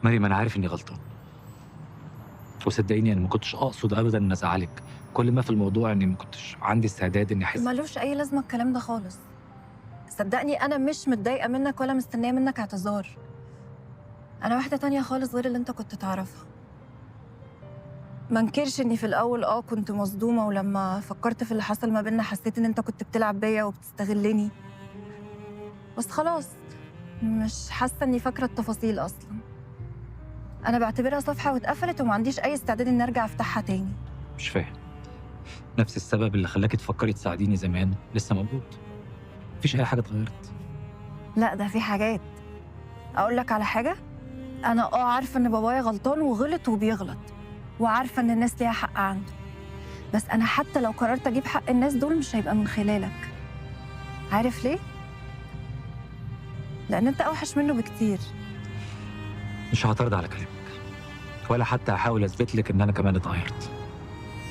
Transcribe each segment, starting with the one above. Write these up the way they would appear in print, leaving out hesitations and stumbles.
مريم انا عارف اني غلطان، وصدقيني انا ما كنتش اقصد ابدا ان ازعلك. كل ما في الموضوع اني ما كنتش عندي استعداد اني احس. ملوش اي لازمه الكلام ده خالص. صدقني انا مش متضايقة منك ولا مستنيه منك اعتذار. انا واحدة تانية خالص غير اللي انت كنت تعرفها. ما انكرش اني في الاول كنت مصدومة، ولما فكرت في اللي حصل ما بينا حسيت ان انت كنت بتلعب بيا وبتستغلني. بس خلاص مش حاسه اني فاكره التفاصيل اصلا. انا بعتبرها صفحة واتقفلت وما عنديش اي استعداد اني ارجع افتحها تاني. مش فاهم. نفس السبب اللي خلاكي تفكري تساعديني زمان لسه موجود. مفيش اي حاجة اتغيرت. لا ده في حاجات. اقول لك على حاجة، انا عارفه ان بابايا غلطان وغلط وبيغلط، وعارفه ان الناس ليها حق عنده، بس انا حتى لو قررت اجيب حق الناس دول مش هيبقى من خلالك. عارف ليه؟ لان انت اوحش منه بكتير. مش هعترض على كلامك ولا حتى هحاول اثبت لك ان انا كمان اتغيرت،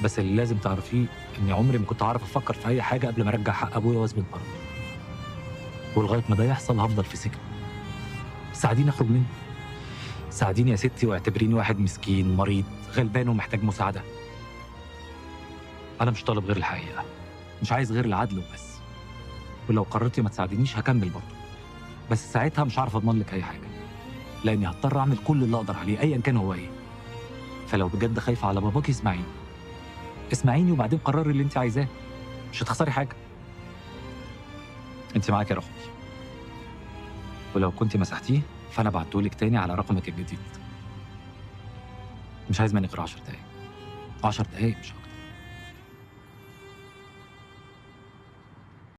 بس اللي لازم تعرفيه اني عمري ما كنت عارف افكر في اي حاجة قبل ما ارجع حق ابويا واثبت براءته. ولغاية ما ده يحصل هفضل في سجن. ساعديني اخرج منه. ساعديني يا ستي واعتبريني واحد مسكين مريض غلبان ومحتاج مساعدة. انا مش طالب غير الحقيقة، مش عايز غير العدل وبس. ولو قررتي ما تساعدينيش هكمل برضه، بس ساعتها مش هعرف اضمن لك اي حاجة، لاني هضطر اعمل كل اللي اقدر عليه ايا كان هو ايه. فلو بجد خايفة على باباكي اسمعيني، اسمعيني وبعدين قرري اللي انت عايزاه، مش هتخسري حاجة. انت معاكي رقمي، ولو كنت مسحتيه فانا بعتهولك تاني على رقمك الجديد. مش عايز منك غير 10 دقايق، 10 دقايق مش اكتر.